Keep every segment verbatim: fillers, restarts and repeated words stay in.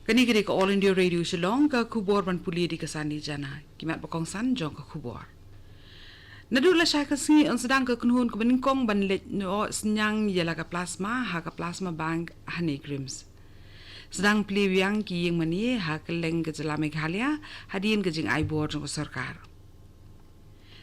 Kane ka dei ka All India Radio Shillong, ka khubor ban pule da ka Sani Jana. Ki mat ba kongsan jong ka khubor. Naduh lashai ka sngi yn sdang ka kynhun kaba nyngkong ban leit noh synñiang ïa la ka plasma ha ka Plasma Bank ha NEIGRIHMS. Sdang plie biang ki ïing mane ha kylleng ka jylla Meghalaya hadien ka jingai bor jong ka sorkar.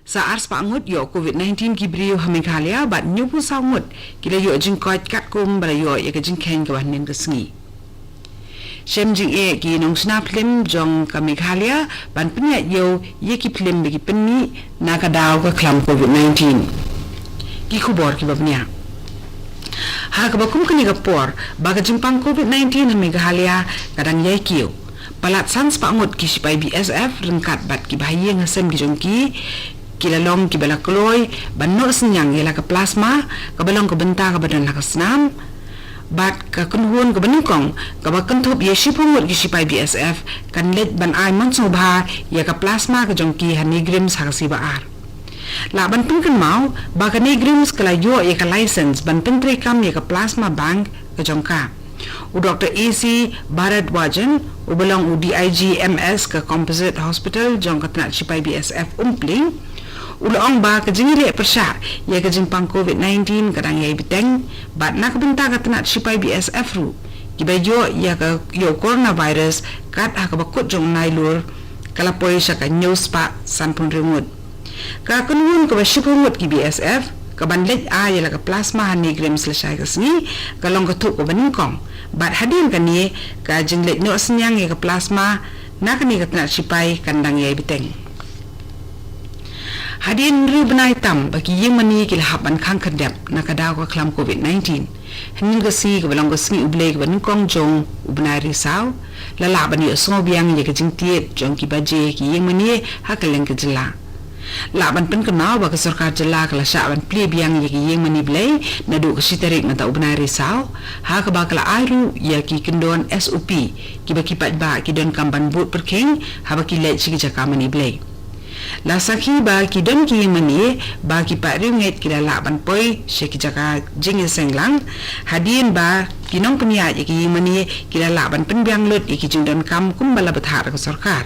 Sa ar spah ngut ïoh COVID nineteen ki briew ha Meghalaya bad hynñiewphew saw ngut ki la ïoh jingkoit katkum ba la ïoh ïa ka jingkheiñ kaba hynnin ka sngi. Shem jingeh ki nongshna phlim jong ka Meghalaya ban pynïaid ïew ïa ki phlim ba ki pynmih na ka daw ka khlam COVID nineteen. Ki khubor kiba bniah. Ha kaba kum kane ka por ba ka jingpang COVID nineteen ha Meghalaya ka dang ïai kiew. Palat san spah ngut ki shipai BSF ryngkat bad ki bahaïing hasem ki jong ki, ki la long kiba la kloi ban noh synñiang ïa la ka plasma, kaba long ka bynta kaba don ha ka snam. Bad ka kynhun kaba nyngkong kaba kynthup ïa shiphew ngut ki shipai BSF kan leit ban ai mon sngewbha ïa ka plasma ka jong ki ha NEIGRIHMS ha ka sngi ba ar. Lah ban pynkynmaw ba ka NEIGRIHMS ka la ïoh ïa ka license ban pyntreikam ïa ka Plasma Bank ka jong ka. U Doctor A C Bharadwajan, uba long u DIG MS ka Composite Hospital jong ka tnat shipai BSF Umpling, u la ong ba ka jingïaleh pyrshah ïa ka jingpang COVID nineteen ka dang ïai bteng, bad na ka bynta ka tnat shipai BSF ruh, kiba ïoh ïa ka ïoh coronavirus kat ha kaba kut jong u Nailur, ka la poi sha ka hynñiew spah sanphew hynriew ngut. Ka kynhun kaba shiphew ngut ki BSF kaban leit ai ïa la ka plasma ha NEIGRIHMS lashai ka sngi ka long ka thup kaba nyngkong. Bad hadien kane ka jingleit noh synñiang ïa ka plasma na kane ka tnat shipai kan dang ïai bteng. Hadien hynriew bnai tam ba ki ïing mane ki la hap ban khang khyrdep na ka daw ka khlam COVID nineteen. Hynnin ka sngi kaba long ka sngi U Blei kaba nyngkong jong u bnai Risaw, la lah ban ïohsngew biang ïa ka jingtied jong ki baje ki ïing mane ha kylleng ka jylla. Lah ban pynkynmaw ba ka sorkar jylla ka la shah ban plie biang ïa ki ïing mane Blei naduh ka shi tarik mynta u bnai Risaw, ha kaba ka la ai ruh ïa ki kyndon SOP kiba ki paidbah ki donkam ban bud pyrkhing haba ki leit sha ki jaka mane Blei. La sakhi ba ki don ki ïing mane ba ki paid riewngeit ki la lah ban poi sha ki jaka jingïaseng lang, hadien ba ki nongpynïaid ïa ki ïing mane ki la lah ban pynbiang lut ïa ki jingdonkam kumba la bthah da ka sorkar.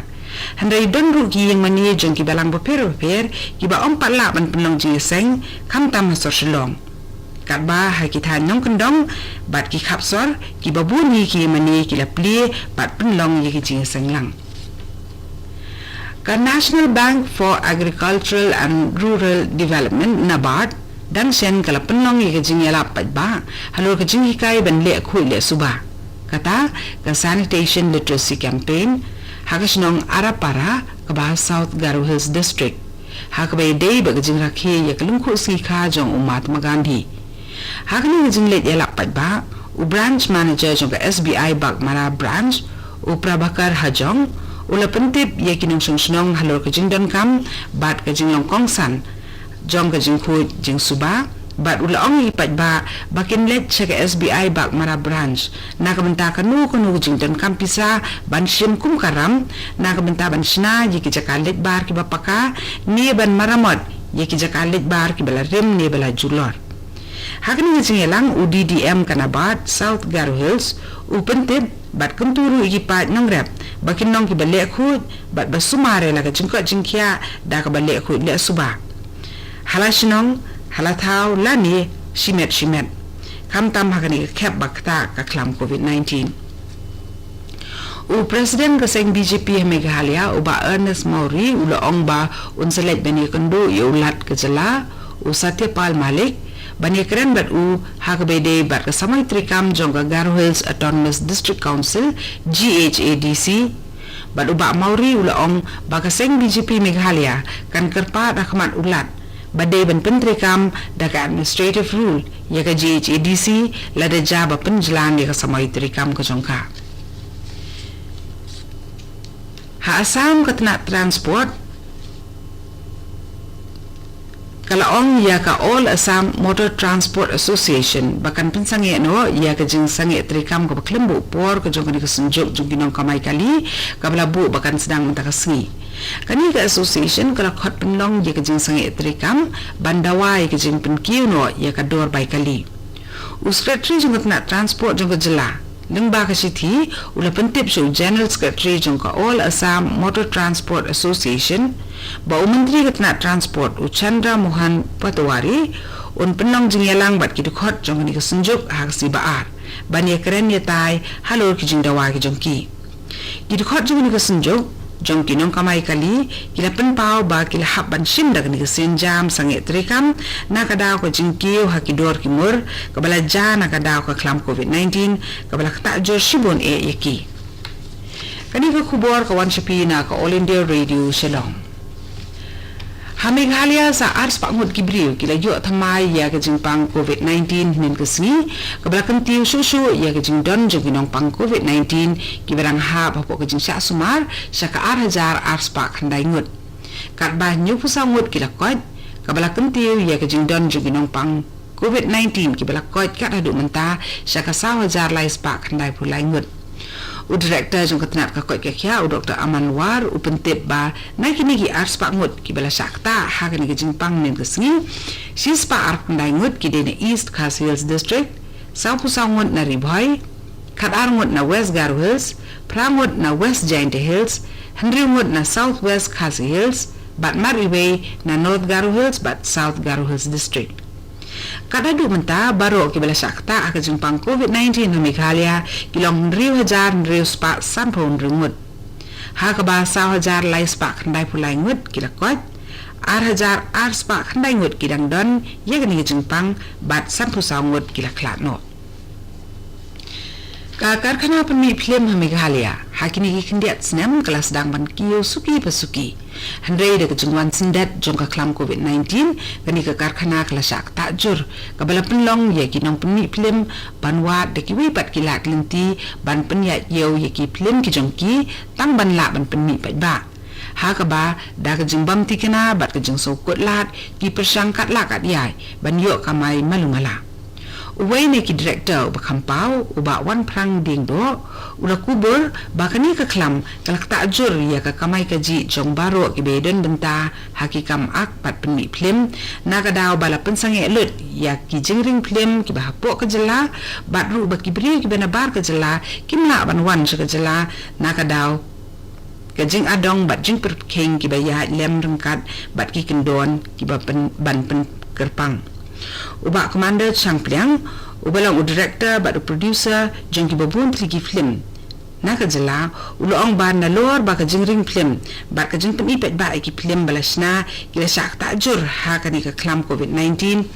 Hynrei don ruh ki ïing mane jong ki balang bapher bapher kiba ym pat lah ban pynlong jingïaseng, khamtam ha sor Shillong. Katba ha ki thaiñ nongkyndong bad ki khap sor, kiba bun hi ki ïing mane ki la plie bad pynlong ïa ki jingïaseng lang. Ka National Bank for Agricultural and Rural Development, NABARD, dang shen ka la pynlong ïa ka jingïalap paidbah halor ka jinghikai ban leh khuid leh suba, kata ka Sanitation Literacy Campaign, ha ka shnong Arapara kaba ha South Garo Hills District, ha kaba ïadei bad ka jingrakhe ïa ka lyngkhuh sngi kha jong u Mahatma Gandhi. Ha kane ka jingleit ïalap paidbah, u Branch Manager jong ka SBI Baghmara Branch, u Prabhakar Hajong, u la pyntip ïa ki nongshong shnong halor ka jingdonkam bad ka jinglong kongsan jong ka jingkhuid jingsuba, bad u la ong ïa ki paidbah ba kin leit sha ka SBI Baghmara Branch na ka bynta kano kano ka jingdonkam pisa ban shim kum ka ram, na ka bynta ban shna ïa ki jaka leit bar kiba paka, ne ban maramot ïa ki jaka leit bar kiba la rim ne ba la julor. Ha kane ka jingïalang, u DDM ka NABARD South Garo Hills u pyntip bad kyntu ruh ïa ki paid nongrep ba kin long kiba leh khuid bad ba sumar ïa la ka jingkoit jingkhiah da kaba leh khuid leh suba ha la shnong, ha la thaw lane shimet shimet, khamtam ha kane ka khep ba ktah ka khlam COVID nineteen. U President ka seng BJP ha Meghalaya, u Bah Ernest Mawrie, u la ong ba un sa leit ban ïakynduh ïa u Lat ka jylla, u Satya Pal Malik, ban ïakren bad u ha kaba ïadei bad ka samoi treikam jong ka Garo Hills Autonomous District Council, GHADC. Bad u Bah Mawrie u la ong ba ka seng BJP Meghalaya kan kyrpad ha khmat u Lat ba dei ban pyntreikam da ka administrative rule ïa ka GHADC lada jia ba pynjlan ïa ka samoi treikam ka jong ka. Ha Assam ka tnat transport ka la ong ïa ka All Assam Motor Transport Association ba kan pynsangeh noh ïa ka jingsangeh treikam kaba khlem buh por ka jong kane ka synjuk jong ki nongkamai kali, kaba la buh ba kan sdang mynta ka sngi. Kane ka association ka la khot pynlong ïa ka jingsangeh treikam ban dawa ïa ka jingpynkiew noh ïa ka dor bai kali. U Secretary jong ka tnat transport jong ka jylla, Lyngba ka shithi, u la pyntip sha u General Secretary jong ka All Assam Motor Transport Association, ba u Myntri ka tnat Transport, u Chandra Mohan Patwari, un pynlong jingïalang bad ki dkhot jong kane ka synjuk ha ka sngi Ba-ar, ban ïakren ïatai halor ki jingdawa ki jong ki. Ki dkhot jong kane ka synjuk jong ki nongkamai kali, ki la pynpaw ba ki la hap ban shim da kane ka sienjam sangeh treikam, na ka daw ka jingkiew ha ki dor ki mur, kaba la jia na ka daw ka khlam covid nineteen, kaba la ktah jur shibun eh ïa ki. Kane ka khubor ka wan sha phi na ka All India Radio Shillong. Ha Meghalaya sa ar spah ngut ki briew ki la ïoh thymmai ïa ka jingpang covid nineteen hynnin ka sngi, kaba la kyntiew shuh shuh ïa ka jingdon jong ki nongpang covid nineteen kiba dang hap hapoh ka jingshah sumar sha ka ar hajar ar spah khyndai ngut. Katba hynñiewphew saw ngut ki la koit, kaba la kyntiew ïa ka jingdon jong ki nongpang covid nineteen kiba la koit kat haduh mynta sha ka saw hajar lai spah khyndaiphew lai ngut. U Director jong ka tnat ka koit ka khiah, u Doktor Aman War, u pyntip ba na kine ki ar spah ngut kiba la shah ktah ha kane ka jingpang hynnin ka sngi, shi spah ar khyndai ngut ki dei na East Khasi Hills District, sawphew saw ngut na Ri Bhoi, khat ar ngut na West Garo Hills, phra ngut na West Jaintia Hills, hynriew ngut na South West Khasi Hills, bad mar iwei na North Garo Hills bad South Garo Hills District. Kat haduh mynta, baroh kiba la shah ktah ha ka jingpang covid nineteen ha Meghalaya ki long hynriew hajar hynriew spah sanphew hynriew ngut. Ha kaba saw hajar lai spah khyndaiphew lai ngut ki la koit, ar hajar ar spah khyndai ngut ki dang don ïa kane ka jingpang, bad sanphew saw ngut ki la khlad noh. Ka karkhana pynmih phlim ha Meghalaya ha kine ki khyndiat snem ka la sdang ban kiew suki pa suki. Hynrei da ka jingwan syndet jong ka khlam covid nineteen, kane ka karkhana ka la shah ktah jur, kaba la pynlong ïa ki nongpynmih phlim ban wad da kiwei pat ki lad lynti ban pynïaid ïew ïa ki phlim ki jong ki, tang ban lah ban pynmih paidbah. Ha kaba da ka jingbam thikna bad ka jingsngewkut lad, ki pyrshang kat lah kat ïai ban ïoh kamai malu mala. Uwei na ki director uba kham paw, u Bah Wanphrang Diengdoh, u la kubur ba kane ka khlam ka la ktah jur ïa ka kamai kajih jong baroh kiba ïadon bynta ha ki kam ak bad pynmih phlim, na ka daw ba la pynsangeh lut ïa ki jingring phlim kiba hapoh ka jylla, bad ruh ba ki briew kiba nabar ka jylla kim lah ban wan sha ka jylla, na ka daw ka jingadong bad jingpyrkhing kiba ïaid lem ryngkat bad ki kyndon kiba pyn-, ban pynkyrpang. U Bah Commander Shangpliang, uba long u director bad u producer jong kiba bun tylli ki phlim na ka jylla, u la ong ba nalor ba ka jingring phlim bad ka jingpyni paidbah ïa ki phlim ba la shna ki la shah ktah jur ha kane ka khlam covid nineteen,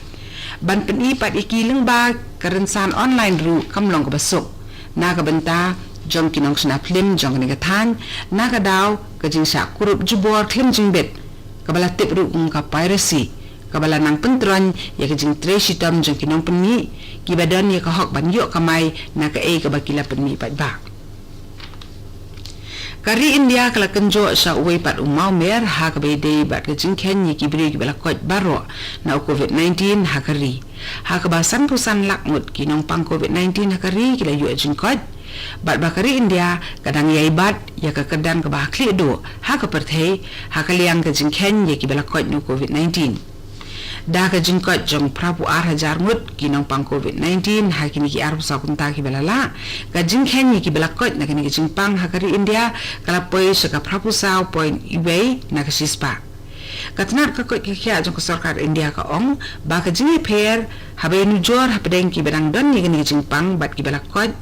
ban pyni pat ïa ki lyngba ka rynsan online ruh kam long kaba suk. Na ka bynta jong ki nongshna phlim jong kane ka thaiñ, na ka daw ka jingshah kurup jubor khlem jingbit, kaba la tip ruh kum ka piracy, kaba la nang pyntroiñ ïa ka jingtrei shitom jong ki nongpynmih kiba don ïa ka hok ban ïoh kamai na kaei kaba ki la pynmih paidbah. Ka ri India ka la kynjoh sha uwei pat u mawmer ha kaba ïadei bad ka jingkheiñ ïa ki briew kiba la koit baroh na u covid nineteen ha ka ri. Ha kaba sanphew san lak ngut ki nongpang covid nineteen ha ka ri ki la ïoh jingkoit. Bad ba ka ri India ka dang ïai bat ïa ka kyrdan kaba ha khlieh duh ha ka pyrthei ha ka liang ka jingkheiñ ïa kiba la koit na u covid nineteen. Da ka jingkoit jong phraphew ar hajar ngut ki nongpang covid nineteen ha kine ki arphew saw kynta kiba la lah, ka jingkheiñ ïa kiba la koit na kane ka jingpang ha ka ri India ka la poi sha ka phraphew saw point wei na ka shispah. Ka tnat ka koit ka khiah jong ka sorkar India ka ong ba ka jingïapher haba ïanujor hapdeng kiba dang don ïa kane ka jingpang bad kiba la koit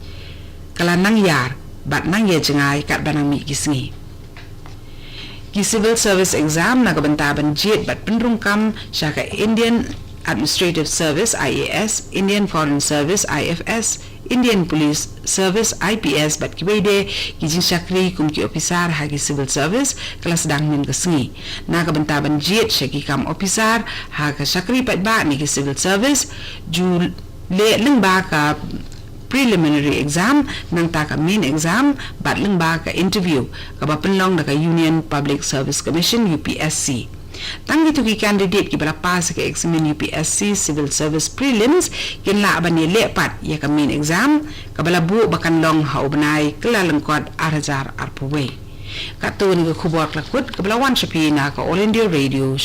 ka la nang ïar bad nang ïa jngai katba nang mih ki sngi. Ki civil service exam na ka bynta ban jied bad pynrung kam sha ka Indian Administrative Service, I A S, Indian Foreign Service, I F S, Indian Police Service, I P S, bad kiwei de ki jingshakri kum ki ophisar ha ki civil service ka la sdang hynnin ka sngi. Na ka bynta ban jied sha ki kam ophisar ha ka shakri paidbah ne ki civil service, ju leh lyngba ka preliminary exam, nangta ka main exam, bad lyngba ka interview kaba pynlong da ka Union Public Service Commission, U P S C. Tang kito ki candidate kiba la pass ka eksamin U P S C Civil Service Prelims kin lah ban ïaleh pat ïa ka main exam, kaba la buh ba kan long ha u bnai Kyllalyngkot ar hajar arphew wei. Katto ne ka khubor ka la kut kaba la wan sha phi na ka All India Radio.